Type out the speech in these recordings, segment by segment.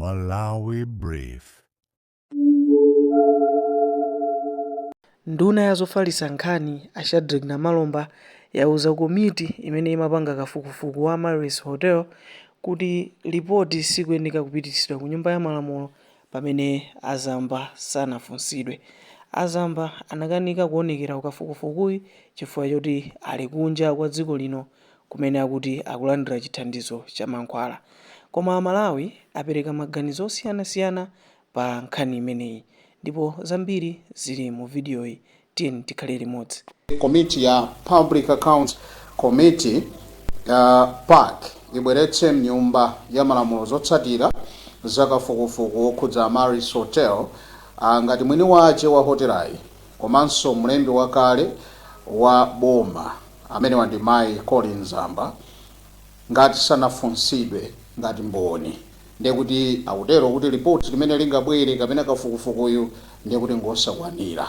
Malawi Brief. Nduna ya zofalitsa nkhani a Shadric Namalomba yauza komiti imene imapanga kafukufuku wa Amaryllis Hotel kuti lipoti sikuyeneka kupititsidwa ku nyumba ya malamulo pamene a Zamba sanafunsidwe. A Zamba anakanika kuonekera ku kafukufukuyi chifukwa choti ali kunja kwa dziko lino kumene akuti akulandira chithandizo cha mankhwala. Koma aMalawi apereka maganizo osiyanasiyana pa nkhani imeneyi ndipo zambiri zili mu vidiyoyi tiyeni tikhale limodzi. Komiti ya Public Accounts Committee, PAC, ibweretse mnyumba ya malamulo zotsatira za kafukufuku wokhudza Amaryllis Hotel ngati mwini wache wa hotelayi komanso mlembi wakale wa boma amenewa ndi mayi Colleen Zamba ngati sanafunsidwe ngati mboni ndiye kuti akutero kuti lipoti limene lingabwere kapena kafukufukuyu ndiye kuti ngosakwanira.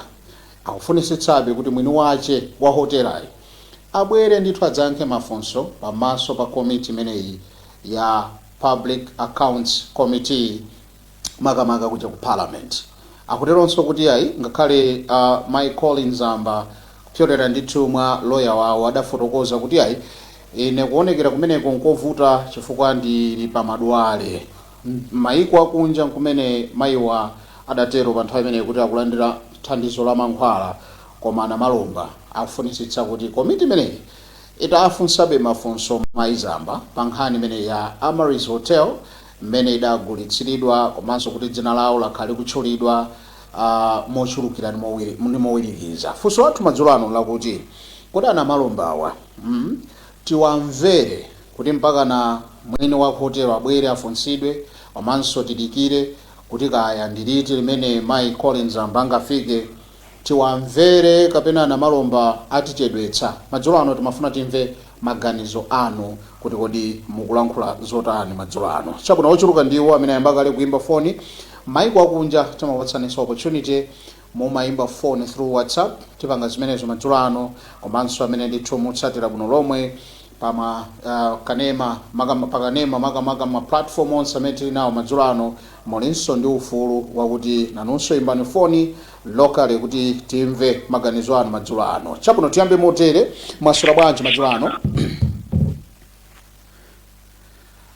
Akufunisitsabe kuti mwini wache wa hotelayi abwere ndithu adzayankhe mafunso pamaso pa komiti imeneyi ya Public Accounts Committee makamaka kuja ku Parliament. Akuteronso kuti ayi ngakhale Mai Colleen Zamba kupyolera ndithu mwa lawyer wawo adafotokoza kuti ayi ine kuonekera kumeneko nkovuta chifukwa ndili pa madwale maiko akunja nkumene mayiwa adatero pa nthawi imeneyi kuti akulandira thandizo la mankhwala koma Namalomba akufunisitsa kuti komiti imeneyi itafunsabe mafunso Mai Zamba pa nkhani imeneyi ya Amaryllis Hotel mmene idagulitsiridwa komanso kuti dzina lawo lakhala likutchulidwa mochulukira ndi mowirikiza. Funso lathu madzulo ano nlakuti, kodi a Namalombawa tiwamvere kuti mpakana mwini wa hotelo abwere afunsidwe komanso tidikire kuti kaya ndi liti limene Mayi Colleen Zamba angafike Tiwamvere kapena a Namalomba atichedwetsa? Madzulo ano timafuna timve maganizo anu kuti kodi mukulankhula zotani madzulo ano. Chabwino, ochuluka ndiwo amene ayamba kale kuimba foni. Maiko akunja timapatsaninso opportunity mumaimba foni through WhatsApp. Tipanga zimenezo madzulo ano komanso amene ndithu mutsatira bwino lomwe pama kanema maka pakanema makamaka ma platform onse amene tili nawo madzulo ano mulinso ndi ufulu wakuti nanunso imbani foni locally kuti timve maganizo anu madzulo ano. Chabwino, tiyambe motere. Mwaswera bwanji madzulo ano?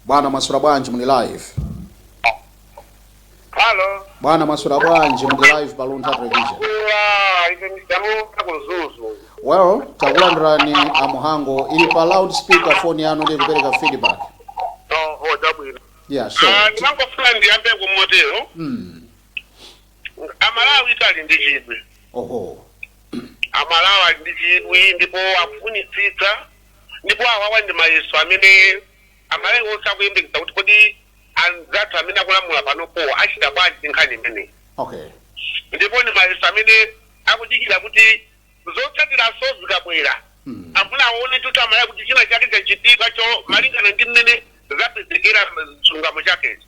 Bwana mwaswera bwanji muli live? Halo. Bwana mwaswera bwanji muli live pa Luntha Television? Ula, ine ndamuka ku Mzuzu. Well, takulandirani a Muhango. Ili pa loudspeaker phone yanu ndi kupereka feedback. Oho, chabwino. Yeah, sure. Ah, ndimangofuna ndiyambe kumotero. Amalawi ali ndi chidwi. Oho. Amalawi ali ndi chidwi ndipo akufunitsitsa ndipo awawa ndi mayeso amene Amalawi onse akuyembekeza kuti kodi anzathu amene akulamula panopowa achita bwanji ndi nkhani imeneyi. Ndipo ndi mayeso amene akudikira kuti zotsatirazo zikabwera afuna aone kuti Amalawi kuti china chake chachitika cho malingana ndi mmene zapezekera chilungamo chakecho.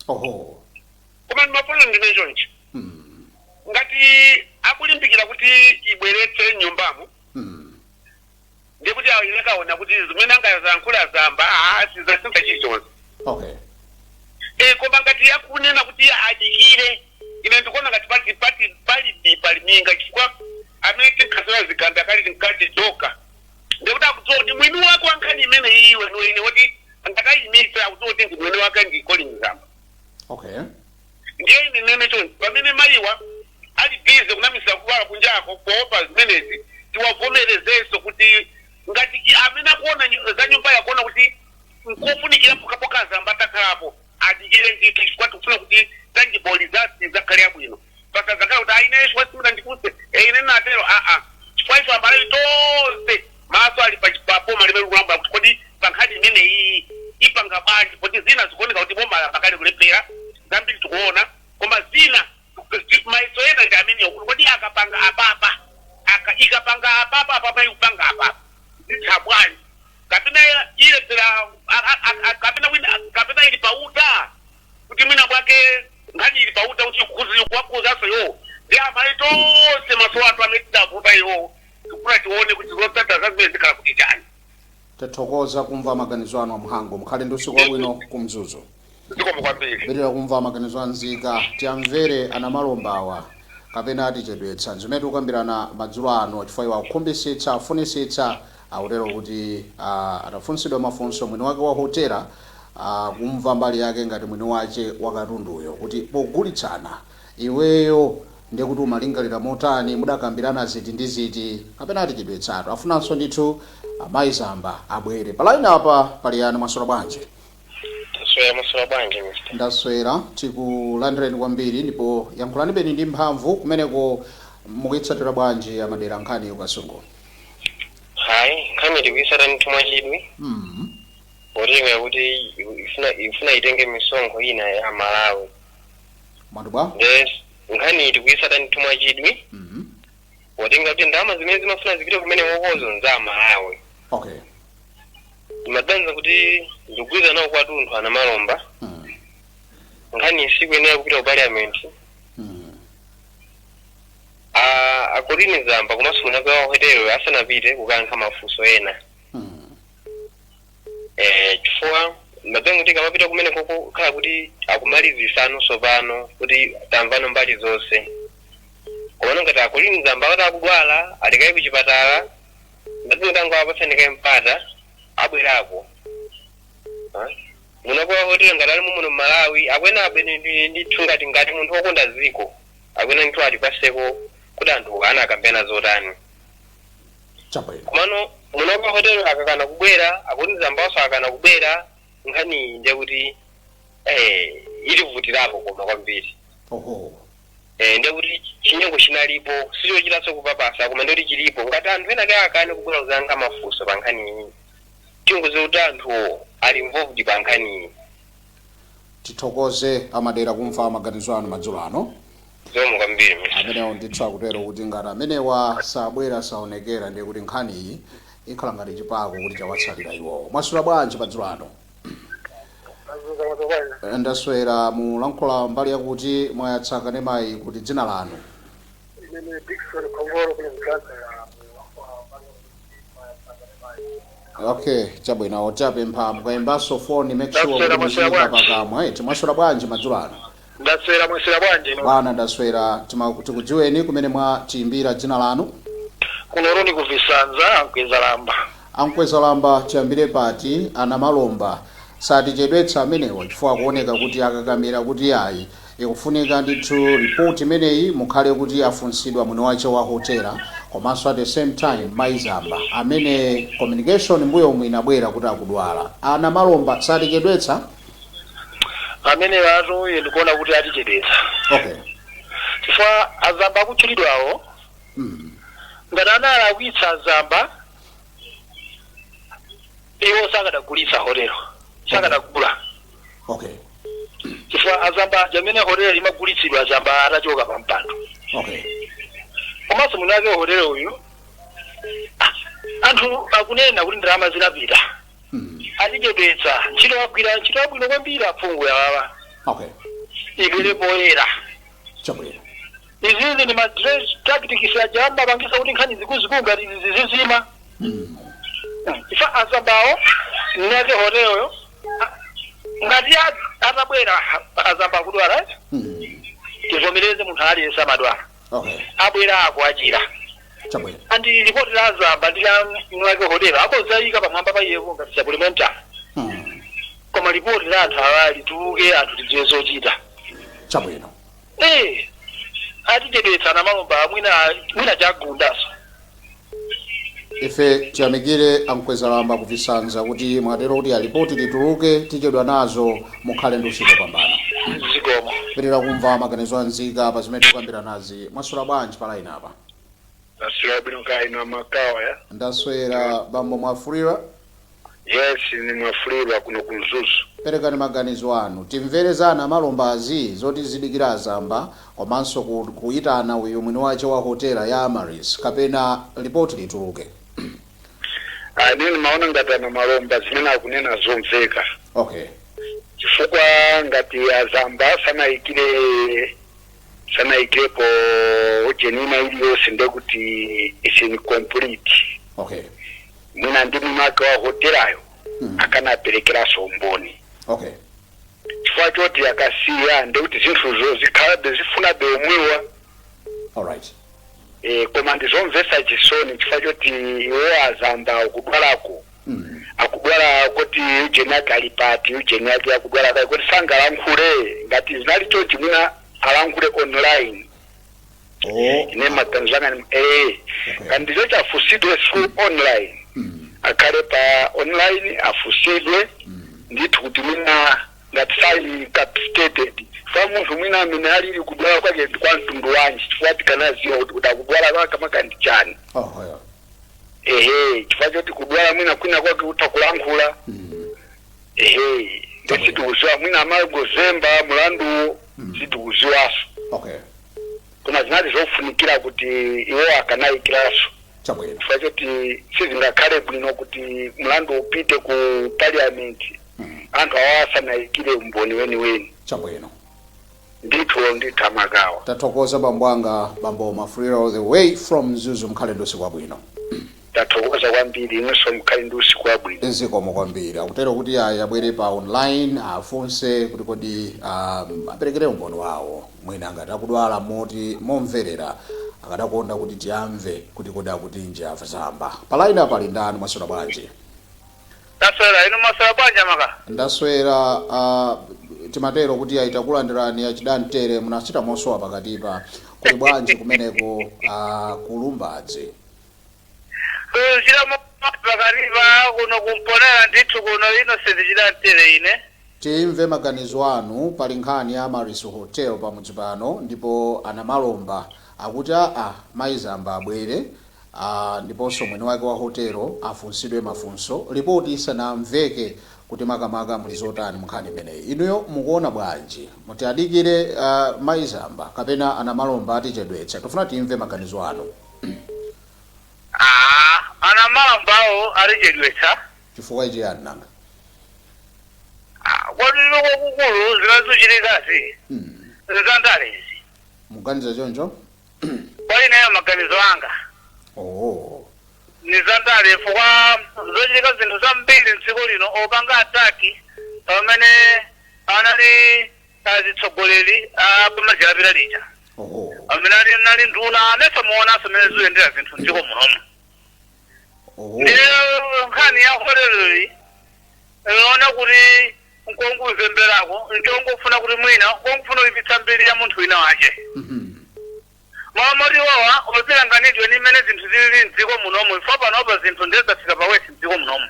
Koma ndimafuna ndinene chonchi. Ngati akulimbikira kuti ibweretse m'nyumbamo ndiye kuti awo akaona kuti zimene angayankhule a Zamba aa sizasintha chilichonse. Koma ngati akunena kuti adikire ine ndikuona ngati pali pali pali pali minga chifukwa amene tinkasewera ziganda kale tinkati joka ndiye kuti akudziwa kuti mwini wake wa nkhani imene iyi weniweni woti ngati ayimitse akudziwa kuti ndi mwini wake ndi Colleen Zamba. Ndiye ine ndinene chonchi, pamene mayiwa ali busy kunamizira kudwala kunjako poopa zimenezi, tiwavomerezenso kuti ngati amene akuona za nyumbayi akuona kuti nkofunikira pokhapokha a Zamba atakhalapo, adikire ndithu chifukwa tikufuna kuti tangible results idzakhale yabwino. Pasadzakhala kuti ayi ineyo chifukwa simunandifunse, eh ine ndinatero aa. Chifukwa ife Amalawi tonse maso ali pa pa boma limene likulamula kuti kodi pa nkhani imeneyiyi ipanga bwanji poti zina zikuoneka kuti boma layamba kale kulephera zambiri tikuona koma zina mayeso ena ndi amenewo kuti kodi akapanga apapa aka ikapanga apapa apapa ikupanga apapa zitha bwanji kapena ilephera kapena wina kapena ili pauta kuti mwina mwake nkhani ili pauta kuti ikuwakhuzanso iwowo ndi Amalawi tonse maso athu amene tidavota iwowo tikufuna tione kuti zotsatira za zimene zikhala kuti chani. Tathokoza kumva maganizo anu a Mhango. Mukhale ndi usiku wabwino ku Mzuzu. Zikomo kwambiri. Pitirira kumva maganizo anzika. Tiyamvere anamalombawa kapena atichedwetsa? Zimene tikukambirana madzulo ano, chifukwa iwo akukhumbisitsa, afunisitsa, akutero kuti atafunsidwa mafunso mwini wake wa hotela, kumva mbali yake ngati mwini wace wa katunduyo, kuti pogulitsana iweyo ndiye kuti umalingalira motani, mudakambirana ziti ndi ziti, kapena atichedwetsatu? Afunanso ndithu amayi Zamba abwere pa line apa. Pali yani? Mwaswera bwanji? Taswera, maswera bwanji, Mr? Ndaswera, tikulandireni kwambiri ndipo yankhulani beni ndi mphamvu kumeneko. Mukuyitsatira bwanji amadera nkhani ukasungu? Hayi, nkhani tikuyitsata ndithu mwachidwi, potenga kuti ifuna itenge misonkho ina ya Malawi. Mwati bwa? Nde nkhani tikuyitsata ndithu mwachidwi, potenga kuti ndalama zimene zimafuna zipite kumene wokozo nza Malawi. Ndimaganiza kuti ndikugwirizana nawo kwathunthu anamalomba. Nkhani sikuyenera kupita ku Parliament. A Colleen Zamba komanso mwini wa hotelo asanapite kukayankha mafunso ena. Chifukwa ndimaganiza kuti kamapita kumene koko khala kuti akumalizisano sopano kuti tamvano mbali zonse. Komano ngati a Colleen Zamba akati akudwala, alikaye kuchipatala, ndimaganiza kuti angawapatsanikaye mpata abwerako. Mwini wa hotelo ngati ali muno Mmalawi, akwena abwene ndithu ngati munthu wokonda ziko, akwena ndithu atipaseko kuti anthu anakambena zotani. Komano mwini wa hotelo akakana kubwera, a Colleen Zambanso akakana kubwera, nkhani ndiye kuti itivutirapo koma kwambiri. Ndiye kuti chinyengo chinalipo, sichochitanso kupapasa, koma ndiye kuti chilipo. Ngati anthu ena ake akane kubwera kuzayankha mafunso pa nkhani iyi, tingoziwa kuti anthuwo ali involved pa nkhani iyi. Tithokoze amadera kumva maganizo anu madzulo ano. Zikomo kwambiri, Mr. Amenewo ndithu akutero kuti ngati amenewa sabwera, saonekera, ndiye kuti nkhani iyi ikhala ngati chipako kuti chawatsalira iwowo. Mwaswera bwanji madzulo ano? Ndaswera. Mulankhula mbali yakuti mwayatsa kanemayi kuti dzina lanu? Ine Dickson Kongoro kuno kutanza ya. Okay, chabwino, tapempha mukayimbanso foni, make sure Ndaswera, kuti mwaswera muziyika bwanji? pakamwa eti. Mwaswera bwanji madzulo ano? Ndaswera, mwaswera bwanji ino? Bwana, ndaswera. Tikudziweni kumene mwatiyimbira, dzina lanu? Kuno ni kuvisanza, ankweza lamba. Ankweza lamba, tiyambire pati? Anamalomba satichedwetsa amenewa, chifukwa akuoneka kuti akakamira kuti ayi, ikufunika ndithu report imeneyi mukhale kuti afunsidwa mwini wace wa hotela, komanso at the same time mayi Zamba amene communication mbuyo omwe inabwera kuti akudwala. Anamalomba satichedwetsa? Amene atu ine ndikuona kuti atichedwetsa, chifukwa azamba akutchulidwawo, ngati analakwitsa azamba, iwo sakadagulitsa hotelo, sakadagula, chifukwa azamba amene hotelo imagulitsidwa azamba atachoka pa mpando. Komanso mwini wake hotelo uyu, anthu akunena kuti ndalama zinapita. Atichedwetsa. Ntchito yagwira ntchito yabwino kwambiri aphungu yawawa. Ibwere poyera. Izizi ndi ma delay tactics aja amapangisa kuti nkhani zikuzikulu ngati izi zizima. Ifa azambawo, mnake hoteloyo, ngati atabwera azamba akudwala, tivomereze, munthu aliyense amadwala. Abwera ako achira. Andi ripoti la azamba ndi la mwake hotelo akozayika pamwamba pa iyepo ngati supplementary, koma ripoti la anthu awa lituluke, anthu tidziwe zochita. Atichedwetsa namalomba, mwina mwina chagundaso. Ife tiyamikire ankwezalamba kuvisanza kuti mwatero kuti alipoti lituluke, tichedwa nazo. Mukhale ndi usiku wopambana. Zikomo. Pitirira kumva maganizo anzika pa zimene tikukambira nazi. Mwaswera bwanji pa line apa? Ndaswera bwino, kaya inu amakawa ya? Ndaswera, bambo Mwafulira. Yes, ni Mwafulirwa kuno ku Mzuzu. Perekani maganizo anu, timvere za anamalombazi zoti zidikira azamba, komanso kuyitana uyu mwini wace wa hotela ya Amaris, kapena lipoti lituluke? Ine ndimaona ngati ana malomba zimene akunena zomveka, chifukwa ngati azamba sanayikirepo jenina iliyonse, ndekuti is incomplete. Mwina ndi mwini wake wa hotelayo akanaperekeranso umboni. Chifukwa choti akasiya, ndekuti zinthuzo zikhalabe zifunabe omwewa. Alright. Koma ndizomvetsa chisoni chifukwa choti iwo azamba akudwalako, akudwala kuti ujeni ake ali pati, ujeni ake akudwala kale kuti sangalankhule. Ngati zinali chonchi, mwina alankhule online. Ine maganizo anga ni kandi ndicho chafusidwe through online, akhale pa online afusidwe ndithu, kuti mwina ngati sali capacitated fa munthu mwina amene alili kudwala kwake ndi kwa mtundu wanji, chifukwa tikanaziwa kuti akudwala kwake ndi chani. Ehe, chifukwa choti kudwala mwina kwina kwake kutha kulankhula. Ehe, ndesitikuziwa, mwina amangozemba mulanduwo, sitikuziwaso. Koma zinali zofunikira kuti iwo akanayikiranso, chifukwa choti sizingakhale bwino kuti mlandu upite ku parliament anthu awa asanayikire umboni weniweni. Ndithu, ndithu, amakawa. Tathokoza, bambo anga, bambo Mafulira, all the way from Mzuzu. Mkhale ndi usiku wabwino. Tathokoza kwambiri, inunso mukhale ndi usiku wabwino. Zikomo kwambiri. Akutero kuti ayi, abwere pa online afunse kuti kodi aperekere umboni wawo, mwina ngati akudwala moti momverera akadakonda kuti tiyamve kuti kodi akutinji afasamba. Pa line apa ali ndani? Mwaswera bwanji? Taswera, inu mwaswera bwanji, maka? Ndaswera. Timatero kuti ayitakulandirani achidamtere, munachita mosowa pakatipa. Kuti bwanji kumeneko kulumbadzi? Chilamo pakatipa kuno kumponera ndithu, kuno Innocent Chidamtere ine. Timve maganizo anu. Pali nkhani ya Maris Hotel pamudzi pano, ndipo anamalomba akuti aa, mayi Zamba abwere ndiponso mwini wake wa hotelo afunsidwe mafunso ripoti isanamveke, kuti makamaka muli zotani munkhani imeneyi. Inuyo mukuona bwanji? Mutiadikire mayi Zamba kapena anamalomba atichedwetsa? Tifuna timve maganizo anu. Ah, anamalombawo atichedwetsa. Chifukwa chiyani nanga? Ah, kodi loko kukulu zinazochitikazi zandalezi? Muganiza choncho? Kwa ineyo maganizo anga, ni zandale, chifukwa zochitika zinthu zambiri mdziko lino opanga attack pamene anali azitsogoleri apamajapita lija, amene ali nali nduna anese, muonanso mmene zikuyendera zinthu mdziko munomu. Ndiye nkhani ya hoteloli iona kuti nkonguzemberako, nchongofuna kuti mwina nkongofuna kuyipitsa mbiri ya munthu wina wache. Mamoti wawa ozilanganidwe ni mmene zinthu zilili mdziko munomu, ifo panopa zinthu ndiye zafika pa worse mdziko munomu.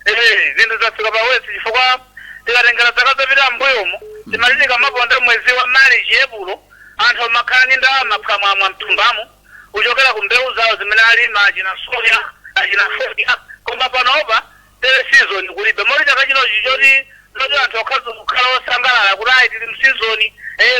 Eh, zinthu zafika pa worse, chifukwa tikatengera zaka zapita mbuyomu, timati tikamaponda mwezi wa Marichi, Epulo, anthu amakhala ndi ndalama phwamwamwa mthumbamo kuchokera ku mbewu zawo zimene alima, achina soya, achina fodya. Koma panopa tere season kulibe, moti chaka chinochi choti zoti anthu okhazi kukhala osangalala kuti ayi, tili m'season,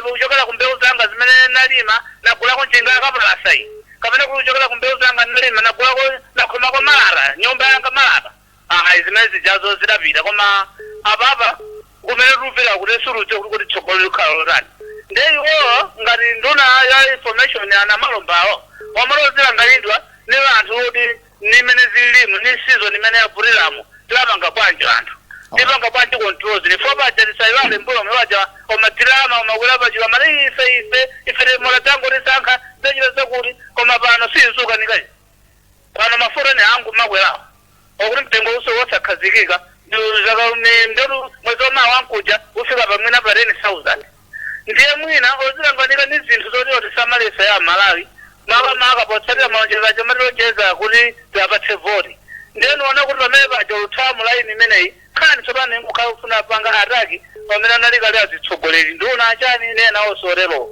kuchokera ku mbewu zanga zimene nalima nagulako njinga yakapalasa iyi, kapena kuchokera ku mbewu zanga nalima nagulako, nakhomako malata, nyumba yanga malata, ayi, zimene zijazo zidapita. Koma apapa kumene tupita kuti suludze kuti tsogolo likhala lotani. Nde iwowo ngati nduna ya information, ana malombawo wamalozilanganidwa ni anthu kuti nimene zililimu ni season imene yavutiramo, tilapanga bwanji anthu, tipanga bwanji control zili fo paja. Tisayiwale mbuyo mwaja omatirama omakwera pachilo amati ife ife ife mulatango tisankha zechita zakuti, koma pano sizukanika. Pano mafuta ni angu makwerawo okuti mtengo uso wosakhazikika ndetu mwezi wamawa wankuja ufika pamwina pa 10,000. Ndiye mwina ozilanganika ni zinthu zoti otisamalisa ya Malawi, makamaka potsatira malonjezo aja matilonjeza kuti tiapatse voti. Ndiye niona kuti pamene paja uthamu laini imeneyi nkhani tsopano ingukhala kufuna panga attack pamene anali kale azitsogoleri, nduna, achani, nena onse otero,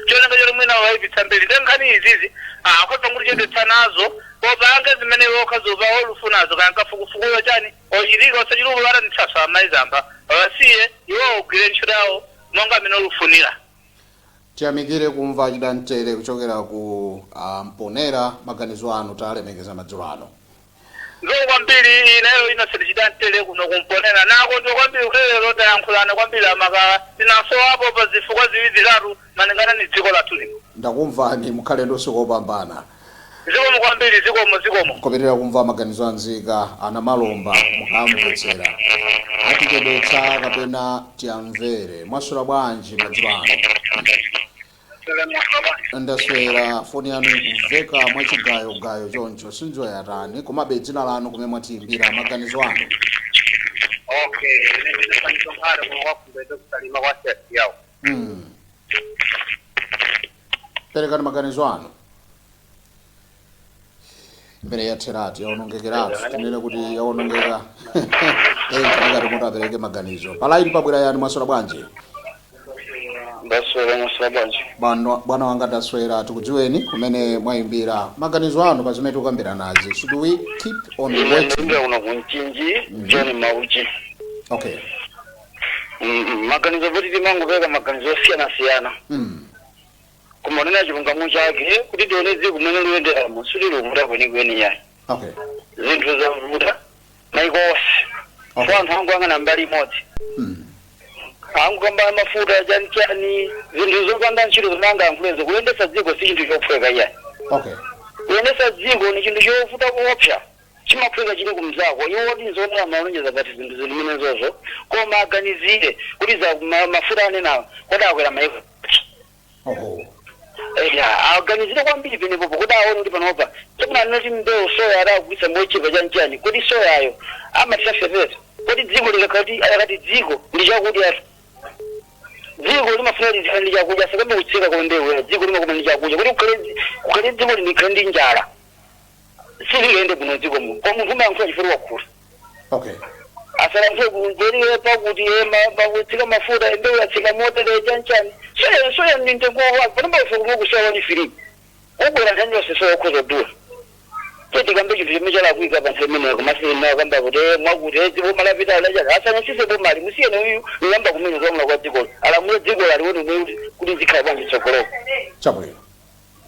cholinga choti mwina wayipitsa mbiri. Ndiye nkhani izizi akhoza kutichedwetsa nazo popanga zimene okha zopa olufunazo, kankafukufukuyo chani ochitika osachuluka atanitsaso amayi Zamba wasiye iwo ogwire ntchito yawo monga amene olufunira. Tiyamikire kumva Chidamtere kuchokera ku Mponera. Maganizo anu talemekeza madzulo ano. Nzongo kwambiri, ineyo Innocent Chidamtere kuno kumponera nako ndo kwambiri kulero tayankhulana kwambiri amakala tinasowapo pa zifukwa ziwiri zitatu malingana ni dziko lathu lino. Ndakumvani, mukhale ndi usiku wopambana. Zikomo kwambiri, zikomo, zikomo. Kupitirira kumva maganizo anzika. Anamalomba mukamvetsera, atichedwetsa kapena tiyamvere? Mwaswera bwanji madzulo ano? Ndaswera. Foni yanu ikumveka mwachigayogayo choncho, sindziwa yatani, komabe dzina lanu, kumene mwatiyimbira, maganizo anu. Okay, ine ndinefaniso nkhale kuno kwakumbeze kusalima kwa yawo. Perekani maganizo anu. Imene yatheratu, yaonongekeratu, tinene kuti yaonongeka. Ngati muti apereke maganizo palaini pabwera yani. Mwaswera bwanji? Ndaswera, mwaswera bwanji? Bwana wanga, ndaswera. Tikudziweni, kumene mwayimbira, maganizo anu pa zimene tikukambira nazi. Should we keep on waiting? Ndimbe kuno kumchinji, John Mauchi. Maganizo poti timangopeka maganizo osiyana-siyana, koma unena chilungamo chake kuti tione dziko kumene liyendera sililivuta kwenikweni yayi. Zinthu zavuta maiko onse. So anthu angu mbali imodzi, angu kamba mafuta chani chani, zinthu zopanda ntchito zimanga ankhulezo. Kuyendesa dziko si chinthu chophweka iyayi. Kuyendesa dziko ni chinthu chovuta kuopsa, chimaphweka chili kumzako. Iwo oti nzoonera malonjeza pati zinthu zilimenezozo, koma aganizire kuti za mafuta anenawo kodi akwera maiko. Eya, aganizire kwambiri penepopo kuti aone kuti panopa chakuna anoti mbewu soya adagulitsa mochipa chanichani, kuti soyayo amatisafepeta, kuti dziko likakhala kuti akati dziko ndi chakudya, dziko limafuna kuti likhale ndi chakudya, sakambe kutsika kwa mbewu ya dziko limakoma ndi chakudya, kuti kukhale dziko likhale ndi njala silingayende bwino dziko muno. Kwa munthu umayankhula chifukwa wakula, asalankhule kujerere pakuti pakutsika mafuta, mbewu yatsika motere chanichani. Soya, soya ndi mtengo wake panopa ife kuno kusoya 1.3 ubwera nthani yonse, soya ukhoza kudula. Tikambe chinthu chimene chalakwika pa nthawi imeneyo, komasina kamba kuti mwakuti dziko malapita lacha asanasise bomali, musiyene uyu luyamba kumene kulamula kwa dzikolo, alamule dziko aliwone umwe kuti zikhala bwanji tsogoloko. Chabwino.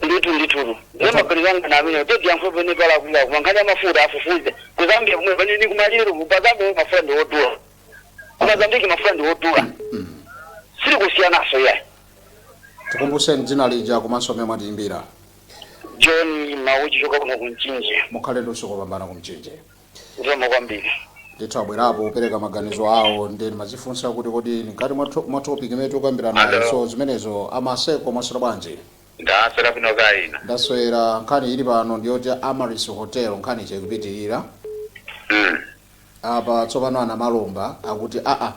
Ndithu, ndithutu, ndiye maganizo anga na amene tedi yankho pene palakwika. Koma nkhani ya mafuta afufuze kuzambia kumwe panini kumaliro pa Zambia mafuta ndi wodula, ku Mozambiki mafuta ndi wodula, sili kusiyanaso yayi. Tikumbuseni dzina lija komanso amene mwatiyimbira. John Mauchi, choka kuno kumchinji. Mukhale ndi usiku wopambana kumchinji. Zikomo kwambiri. Ndithu abwerapo kupereka maganizo awo, ndi mazifunsa kuti kodi ngati mwa topic imene tikukambirana nayo, so zimenezo. Amaseko, mwaswera bwanji? Ndaswera bwino kaina. Ndaswera. Nkhani ili pano ndiyoti Amaris Hotel, nkhani chikupitirira. Apa tsopano ana Malomba akuti aa,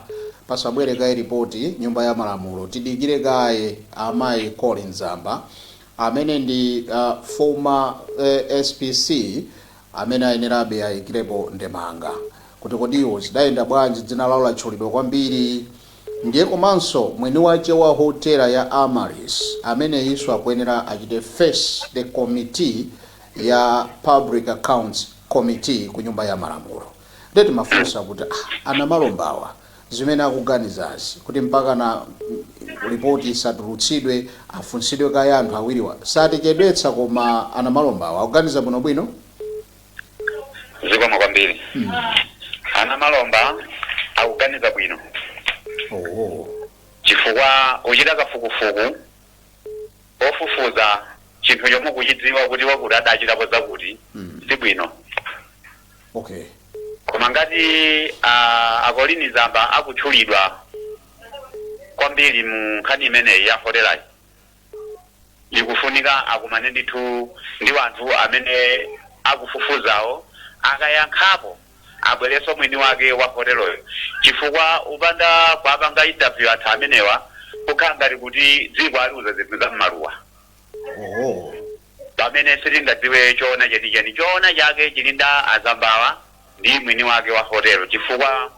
pasabwere kaye ripoti nyumba ya malamulo, tidikire kaye amayi Colin Zamba amene ndi former SPC amene ayenerabe ayikirepo ndemanga kuti kodiwo zidayenda bwanji, dzina lawo latchulidwa kwambiri. Ndiye komanso mwini wace wa hotela ya Amaris amene iso akuyenera achite face the committee ya Public Accounts Committee ku nyumba ya malamulo. Ndiye timafunsa kuti ana Malombawa zimene akuganizazi kuti mpaka na ripoti isatulutsidwe, afunsidwe kaye anthu awiriwa, satichedwetsa, koma ana Malombawa akuganiza bwinobwino? Zikomo kwambiri. Ana Malomba akuganiza bwino, chifukwa uchita kafukufuku ofufuza chinthu chomwe kuchidziwa kuti wakuti adachitapo zakuti, si bwino. Koma ngati akolini Zamba akutchulidwa kwambiri mu nkhani imeneyi ya hotelayi, ikufunika akumane ndithu ndi anthu amene akufufuzawo. Akayankhapo abwerenso mwini wake wa hoteloyo, chifukwa upanda kuapanga interview anthu amenewa, kukhala ngati kuti dziko aliuza zinthu za mmaluwa, pamene sitingadziwe choona chenicheni. Choona chake chili nda azambawa ndi mwini wake wa hotelo, chifukwa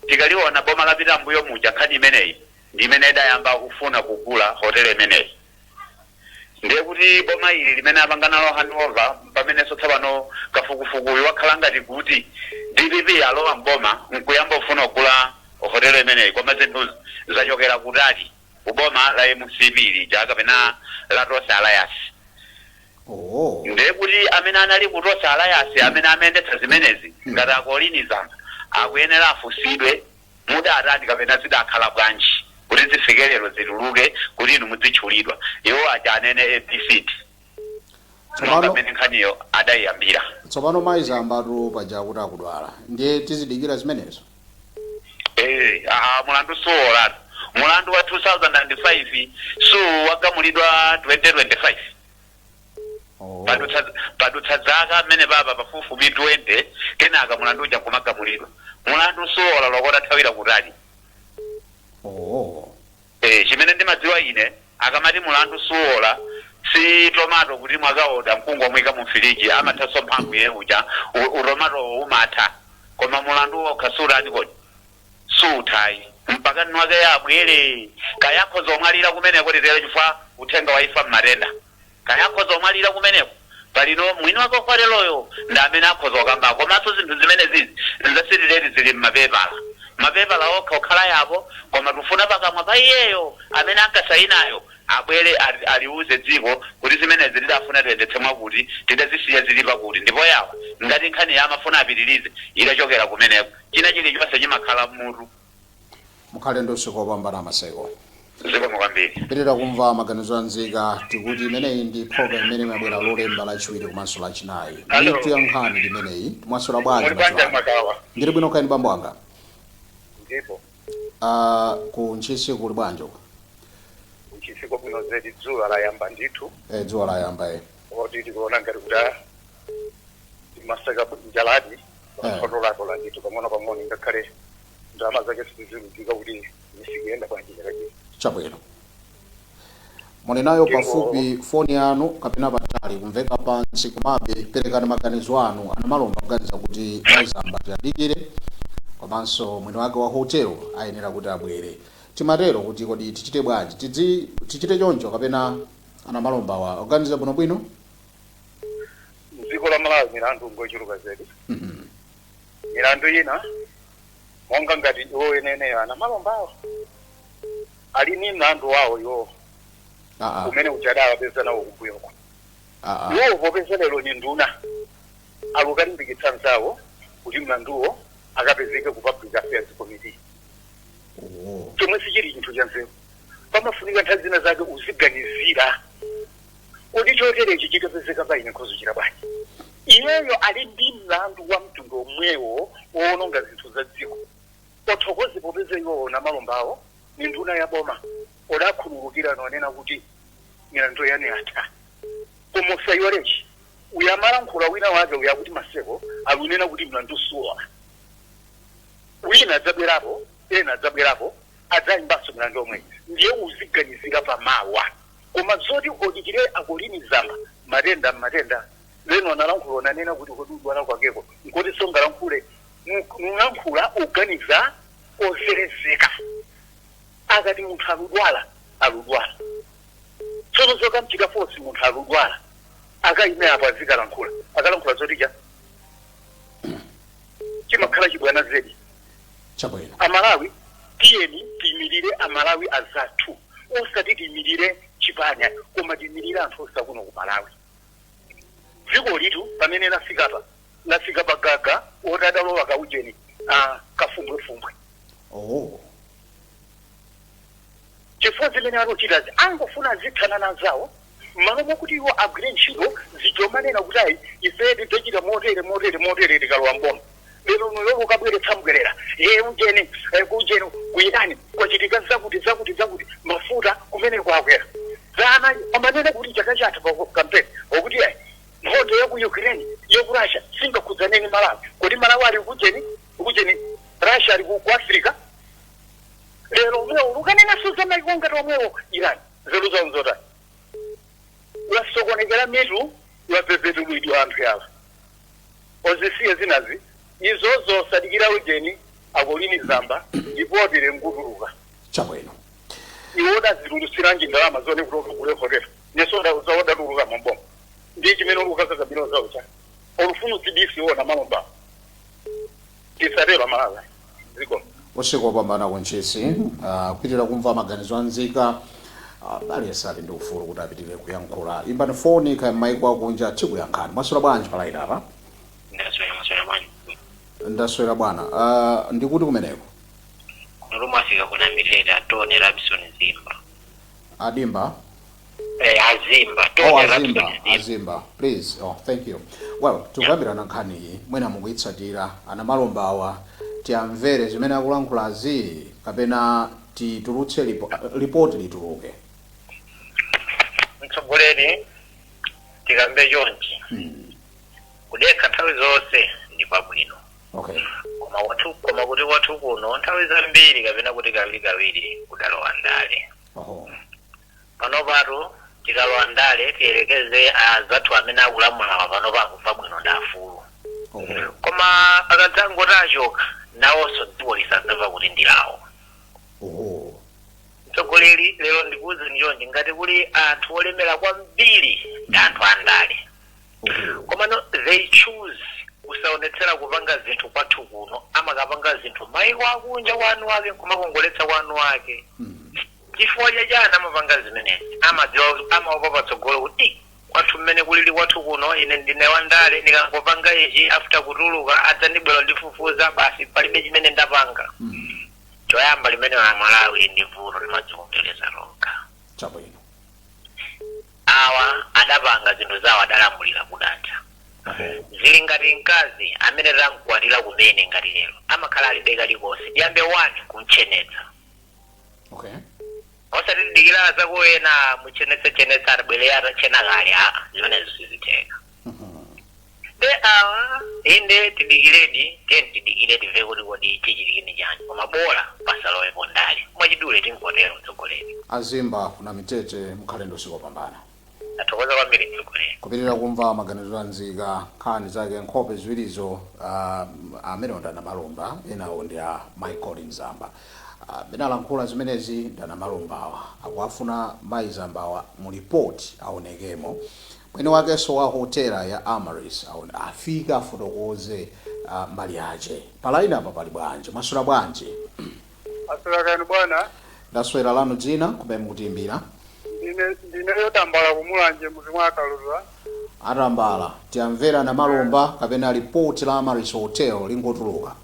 tikaliona boma lapita mbuyo muja, nkhani imeneyi ndi imene idayamba kufuna kugula hotelo imeneyi. Ndiye kuti boma ili limene apanga nalo handover, pamenenso tsopano kafukufukuyu wakhala ngati kuti DPP alowa mboma nkuyamba kufuna kugula hotelo imeneyi, koma zinthu zachokera kutali kuboma la MCP lija kapena la Tonse Alliance. Ndiye kuti amene anali ku Tonse Alliance amene amayendetsa zimenezi, ngati akolini Zamba, akuyenera afunsidwe, mudatani kapena zidakhala bwanji kuti zifike lero zituluke kuti inu mudzitchulidwa? Iwo aja anene ABCD. Monga mmene nkhaniyo adayiyambira. Tsopano mayi Zambatu paja kuti akudwala, ndiye tizidikira zimenezo? Ah, mulandu suwolatu. Mulandu wa 2005 suwagamulidwa 2025. Oh. Padutsa zaka mmene papa pafupifupi 20, kenaka mulandu uja nkumagamulidwa. Mulandu suwola lokota thawira kutali. Oh. Chimene ndimadziwa ine, akamati mulandu suwola, si tomato kuti mwakaoda mkungomwika mu firiji, amathanso mphamvu ye uja utomato umatha, koma mulandu wokha sutani kodi? Suthayi mpaka nwake yabwere. Kayakho zomwalira kumeneko, titero, chifukwa uthenga waifa mmatenda, kayakho zomwalira kumeneko, palino mwini wake okwateroyo ndi amene akhoza kukamba. Komanso zinthu zimene zizi zasitireti zili mmapepala, mapepala okha okhala yapo, koma tufuna pakamwa pa iyeyo amene ankasayinayo abwere aliuze dziko kuti zimenezi tidafuna tiyendetse mwakuti, tidazisiya zili pakuti, ndipo yawa ngati nkhani ya amafuna apitirize idachokera kumeneko. China chilichonse chimakhala mmutu. Mukhale ndi usiku wopambana, Maseko. Zikomo kwambiri. Pitirira kumva maganizo a nzika. Tikuti imeneyi ndi program imene imabwera Lolemba, Lachiwiri komanso Lachinayi. Hello. Mitu ya nkhani limeneyi. Mwaswera bwanji? Muli bwanji? Madzulo ano? Makawa. Ndili bwino, kaini bambo anga? Ndipo. Ku Ntchisi kuli bwanji uko? Ntchisi bwino zedi, dzuwa layamba ndithu. Dzuwa layamba e. Oti tikuona ngati kuti masaka njaladi atolatola ndithu pang'ono pang'ono, ngakhale ndalama zake siziluzika kuti zisikuyenda bwanji chaka chino. Chabwino, muli nayo pafupi foni yanu kapena patali? Kumveka pansi, komabe perekani maganizo anu. Anamalomba kuganiza kuti Mayi Zamba tiyadikire, komanso mwini wake wa hotel ayenera kuti abwere. Timatero kuti kodi tichite bwanji? Tidzi tichite choncho kapena anamalomba wa oganiza bwinobwino? Mdziko la Malawi milandu ngochuluka zedi. Milandu ina monga ngati iwo eneneyo anamalombawo ali ni mlandu wawo iwo umene uchadawa peza nawo kumbuyoko. Iwowo popeza lero ni nduna, akukalimbikitsa nzawo kuti mlanduwo akapezeke ku Public Affairs Committee, chomwe sichili chinthu cha nzeru. Pamafunika nthawi zina zake uziganizira kuti choterechi chikapezeka pa ine nkhozochita bwanji? Iyeyo ali ndi mlandu wa mtundu omwewo wowononga zinthu za dziko. Othokoze popeza iwowo namalombawo ni nduna ya boma, odakhululukira nonena kuti milandu yanu yatha. Koma usayiwalechi, uyamalankhula wina wake uyakuti Maseko akunena kuti mlandu suwa, wina adzabwerapo, ena adzabwerapo, adzayimbanso mlandu omwe. Ndiye uziganizira pamawa. Koma zoti odikire akolini Zamba matenda matenda leno analankhula onanena kuti kodi udwala kwakeko nkoti songalankhule, mulankhula uganiza oserezeka. Akati munthu aludwala, aludwala. Tsono zokamchita force munthu aludwala akayime apo azikalankhula, akalankhula zotija chimakhala chibwana zedi. Chabwino. Amalawi, tiyeni tiyimirire Amalawi azathu, osati tiyimirire chipanya, koma tiyimirire anthu osakuno ku Malawi. Dziko litu pamene lafikapa, lafika pagaga oti adalowa kaujeni kafumbwefumbwe. Chifukwa zimene akuchitazi angofuna azithana nazawo mmalo mokuti iwo agwire ntchito zijomanena kuti ayi, ife tidzachita motere, motere, motere tikalowa mboma. Lero lero ukabweretsa mbwerera ye ujeni, kujeni kuyitani kwachitika zakuti, zakuti, zakuti, mafuta kumene kwakwera zana. Amanena kuti chaka chatha pa campaign okuti ayi, nkhondo ya ku Ukraine, ya ku Russia singakhudzaneni Malawi. Kodi Malawi ali kujeni? Kujeni Russia ali ku Africa. Lero omwewo lukanenanso za maiko ngati omwewo Iran, nzeru zawo nzotani? Wasokonekera mitu, wapepetulidwa anthu yawa. Ozisiye zinazi izozo, sadikira ujeni akolini Zamba ndipotire nkutuluka. Chabwino. Iwo odazitulutsiranji ndalama zone kutoka kule hotel neso zaodatuluka mamboma ndi chimene ukakakabiro zawo cha olufuna udzibisi wona malomba tisatero Malawi dziko. Usiku wopambana kuNtchisi. Kupitirira kumva maganizo a nzika. Aliyense ali ndi ufulu kuti apitirire kuyankhula. Imbani foni kaya m'maiko akunja, tikuyankhani. Mwaswera bwanji pa line apa? Ndaswera, maswera bwanji? Ndaswera bwana. Ndikuti kumeneko? Kuno mwafika kuna Mileta, Tony Robinson Zimba. Adimba. Azimba. Oh, Tony Azimba. Rapson. Azimba, please. Oh, thank you. Well, tikukambirana nkhani iyi, mwina mukuyitsatira. Anamalombawa tiyamvere zimene akulankhulazi kapena titulutse ripoti lituluke? Mtsogoleri, tikambe chonchi. Kudekha nthawi zonse ndi kwabwino. Koma kuti kwathu kuno nthawi zambiri kapena kuti kawirikawiri kudalowa ndale. Pano patu tikalowa ndale, tiyelekeze azathu amene akulamulawa pano pakufa bwino ndi afulu. Koma akadzangoti achoka, nawonso dziko lisadzamva kuti ndilawo. Mtsogoleri, lero ndikuwuzeni chonchi: ngati kuli anthu olemera kwambiri ndi anthu andale. Koma no, they choose kusaonetsera kupanga zinthu kwathu kuno, amakapanga zinthu maiko akunja kwanu ake, kumakongoletsa kwanu ake. Chifukwa chachani amapanga zimenezi? Amadziwa, amaopa patsogolo kuti, "Ih, kwathu mmene kulili kwathu kuno, ine ndine wandale, ndikangopanga ichi, after kutuluka adzandibwera ndifufuza, basi palibe chimene ndapanga." Choyamba limene la Malawi ndi vuto limadzikondereza lokha. Awa adapanga zinthu zawo, adalamulira kudatha. Zili ngati mkazi amene tamkwatira kumene, ngati lero amakhala alibe kalikonse, tiyambe wani kumchenetsa. Osati tidikira zakuwena muchenetse-chenetsa, atabwere atachena kale. Aa, zimenezo sizitheka. De awa inde tidikiredi, tiye tidikire timve kuti kodi chichitikini chani, koma bola pasalowepo ndale. Mwachidule tinkotero, mtsogoleri. Azimba kuna mitete, mukhale ndi usiku wopambana. Athokoza kwambiri, mtsogoleri. Kupitirira kumva maganizo a nzika, nkhani zake nkhope ziwirizo, amenewo ndi Anamalomba, enawo ndi a Michael Mzamba. Amene alankhula zimenezi ndi Anamalombawa, akuafuna mayi Zambawa mu ripoti aonekemo, mwini wakenso wa hotela ya Amaris aone afike afotokoze mbali yace. Pa line apa pali bwanji? Mwaswera bwanji? Aswera bwana. Ndaswera. Lanu dzina, kumene mukutiimbira? Ndine yotambala kumulanje muzi mwa Kaluza. Atambala, tiyamvera Namalomba kapena ripoti la Amaris Hotel lingotuluka?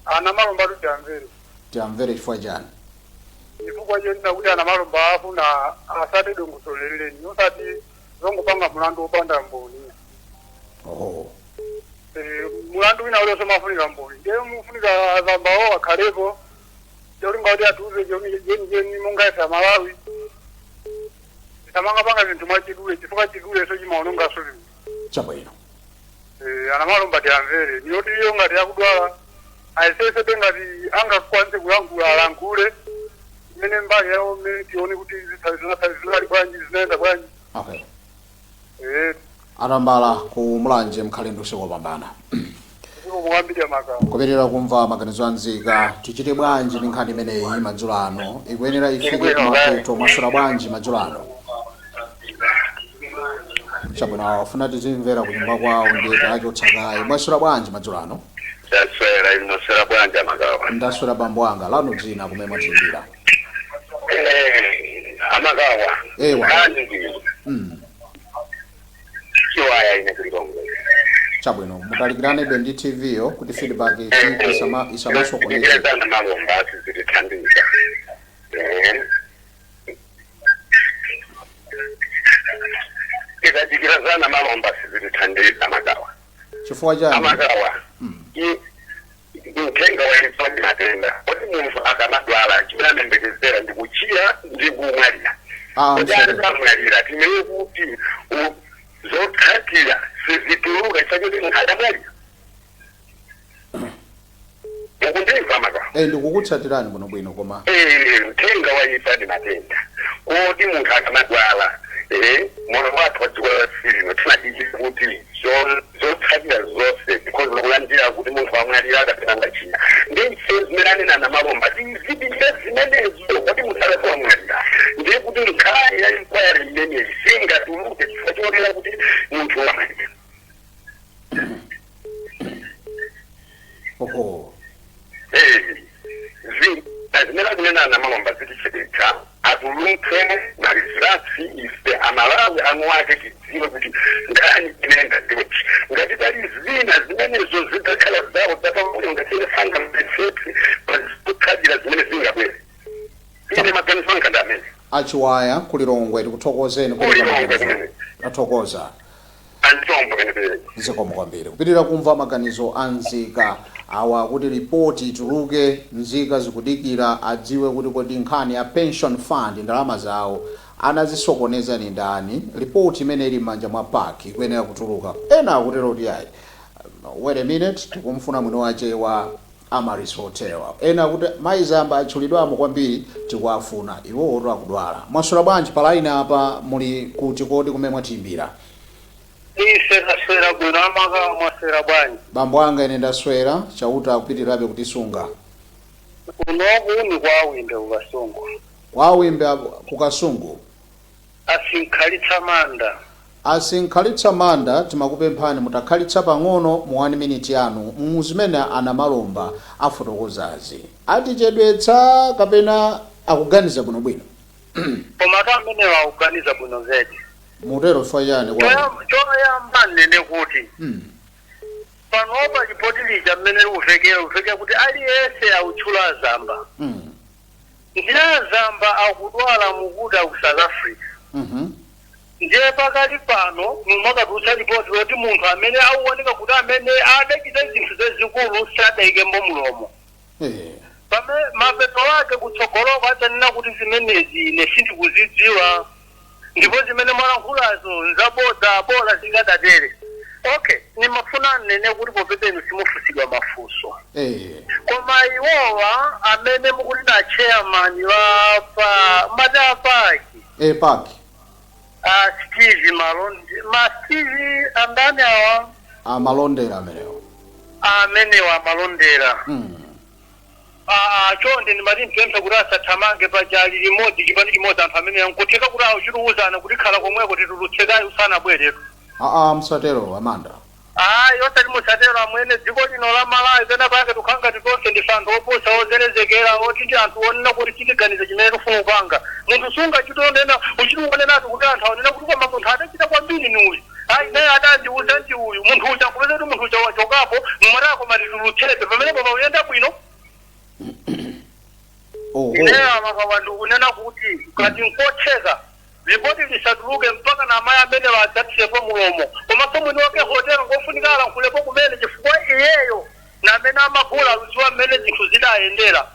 Ana Malomba tiyamvere. Tiyamvere chifukwa chani? Chifukwa chonena kuti ana Malomba afuna asati dongosolo leleni, osati zongopanga mulandu wopanda mboni. Mulandu wina ulionse mafunika mboni, ndiye mufunika azambawo akhalepo cholinga kuti atiuze chenicheni monga ife Amalawi. Tisamangapanga zinthu mwachidule, chifukwa chiduleso chimaonongaso zinthu. Ana Malomba tiyamvere, niyoti iyo ngati yakudwala ayesesebe ngati angakwanise kulankhula, alankhule imene mbali yawo mmene tione kuti zinali bwanji, zinaenda bwanji. Atambala ku Mulanje, mukhale ndi usiku wopambana. Zikomo kwambiri, Amakawa. Kupitirira kumva maganizo a nzika, tichite bwanji ndi nkhani imeneyi madzulo ano? Ikuyenera ifike kumapeto. Mwaswera bwanji madzulo ano? Chabwino, afuna tizimvera kunyumba kwawo, ndiye tachotsa kaye. Mwaswera bwanji madzulo ano? Ndaswera, inu mwaswera bwanji, Amakawa? Ndaswera, bambo anga. Lanu dzina, kumene mwatiimbira? Amakawa. Ewa. Nkhani ndi chiwaya, ine kulilongwe. Chabwino, mutalikirane ndi TV yo kuti feedback isamasokoneze. Zana Malomba sizitithandiza. Tikadikira zana Malomba sizitithandiza, Amakawa. Chifukwa chani? Amakawa, mthenga waimfa ndi matenda, kuti munthu akamadwala chimene amembekezera ndi kuchira ndi kumwalira. Ah, Kuti msere. akamwalira timeye kuti zotsatira sizituluka chifukwa choti munthu adamwalira. Mukundimva, Makawa? Eh, ndikukutsatirani bwinobwino, koma Mthenga waimfa ndi matenda, kodi munthu akamadwala, moyo wathu wa dziko lapansi lino timadikira kuti zotsatira zonse tikhoza kulandira kuti munthu amwalira kapena wachira. Ndi ife zimene anena na Malomba tizidikire zimenezo, kuti munthu akati wamwalira ndiye kuti nkhani ya inquiry imeneyi singatuluke chifukwa chionera kuti munthu wamwalira. Zimene akunena na Malomba zitichedetsa. Atulutse ma results, ife Amalawi anu ake tidziwe kuti nkhani inenda ndoti. Ngati pali zina zimenezo zidzakhala zawo zapambuyo, ngati sangamvetsetse pazotsatira zimene zingabwere. Ine maganizo anga ndi amene. Achiwaya kulilongwe, tikuthokozeni kupereka maganizo. Tathokoza. Antombo kenepere. Zikomo kwambiri. Kupitirira kumva maganizo a nzika awa kuti ripoti ituluke, nzika zikudikira adziwe kuti kodi nkhani ya pension fund, ndalama zawo anazisokoneza ni ndani. Ripoti imene ili m'manja mwa PAC ikuyenera kutuluka. Ena akutero kuti ayi, wait a minute, tikumfuna mwini wache wa Amaryllis Hotel. Ena akuti Mayi Zamba atchulidwamo kwambiri, tikuwafuna iwowo akudwala. Mwaswera bwanji pa line apa? Muli kuti kodi kumene mwatiyimbira? Ise taswera bwino, amaka mwaswera bwanji? Bambo anga, ine ndaswera, Chauta akupitirirabe kutisunga. Kunoku ni kwawimbe kukasungu. Kwawimbe kukasungu. Asinkhalitsa Manda. Asinkhalitsa Manda, timakupemphani mutakhalitsa pang'ono mu 1 minute yanu mu zimene Anamalomba afotokozazi. Atichedwetsa kapena akuganiza bwinobwino? Koma to amenewa akuganiza bwino zedi. Mutero chifukwa chani kwa? Choyamba nnene kuti panopa lipoti lija mmene likuvekera, likuvekera kuti aliyense akutchula Zamba. Ndiye Zamba akudwala, mukuti aku South Africa. Ndiye pakali pano mumakatulutsa ripoti loti munthu amene akuoneka kuti amene adachita zinthu zazikulu sadayikembo mulomo. Pame mapeto ake kutsogoloko adzanena kuti zimenezi ine sindikuzidziwa, ndipo zimene mwalankhulazo nzabodza, bola zikadatere. Okay, nimafuna nnene kuti popeza inu simufusidwa mafunso, koma iwowa amene mukuti na chairman wa pa mati a PAC, PAC. A Steve Malonde, ma Steve andani awa? Amalondera amenewo. Amenewa amalondera. Chonde ndimati mpemphe kuti asathamange pachali limodzi, chipani chimodzi, anthu amene nkutheka kuti auchitiuzana kuti khala komweko titulutsekayi usanabweretu. Aa, msatero Amanda. Ayi, osati musatero amwene. Dziko lino la Malawi pena pake tikukhala ngati tonse ndife anthu oposa ozerezekera, oti ndi anthu onena kuti titiganize chimene tifuna kupanga. Munthu sungachitonena uchitiuonenatu kuti anthu aonena kuti koma munthu adachita kwambiri ni uyu, ayi, naye adandiuza ndi uyu munthu uja, kupeza kuti munthu uja wachokapo, mumatako matitulutsebe pamenepo pauyenda bwino. Ineyo amakawa ndikunena kuti ngati nkotheka ripoti lisatuluke mpaka na amayi amene adzathirepo mulomo, komanso mwini wake hotelo ngofunika alankhulepo kumene, chifukwa iyeyo na amene amagula aludziwa mmene zinthu zidayendera.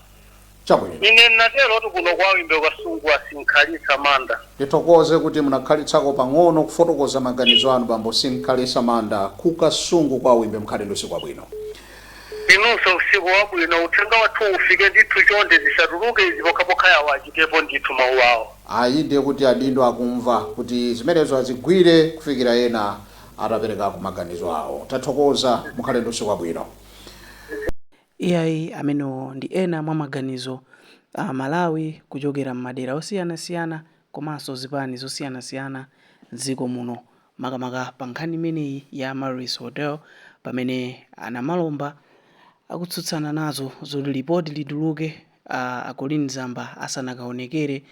Ine natero kuti kuno kwawimbe kasungu, Asinkhalitsa Manda. Tithokoze kuti munakhalitsako pang'ono kufotokoza maganizo anu, bambo Sinkhalitsa Manda kukasungu kwa Wimbe. Mkhale ndi usiku wabwino. Inunso usiku wabwino. Uthenga wathu ufike ndithu. Chonde zisatuluke izi pokhapokha yawo achitepo ndithu mawu awo. Ayi, ndiye kuti adindo akumva kuti zimenezo azigwire kufikira ena atapereka ku maganizo awo. Tathokoza, mukhale ndi usiku wabwino. Iyayi, amenewo ndi ena mwa maganizo a Malawi kuchokera m'madera osiyanasiyana komanso zipani zosiyanasiyana m'dziko muno, makamaka pa nkhani imeneyi ya Amaryllis Hotel, pamene Anamalomba akutsutsana nazo zoti lipoti lituluke a Colleen Zamba asanakaonekere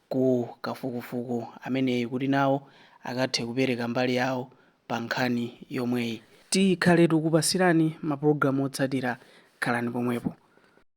ku kafukufuku ameneyi kuti nawo akathe kupereka mbali yawo pa nkhani yomweyi. Tikhale tikukupasirani mapulogalamu otsatira, khalani pomwepo.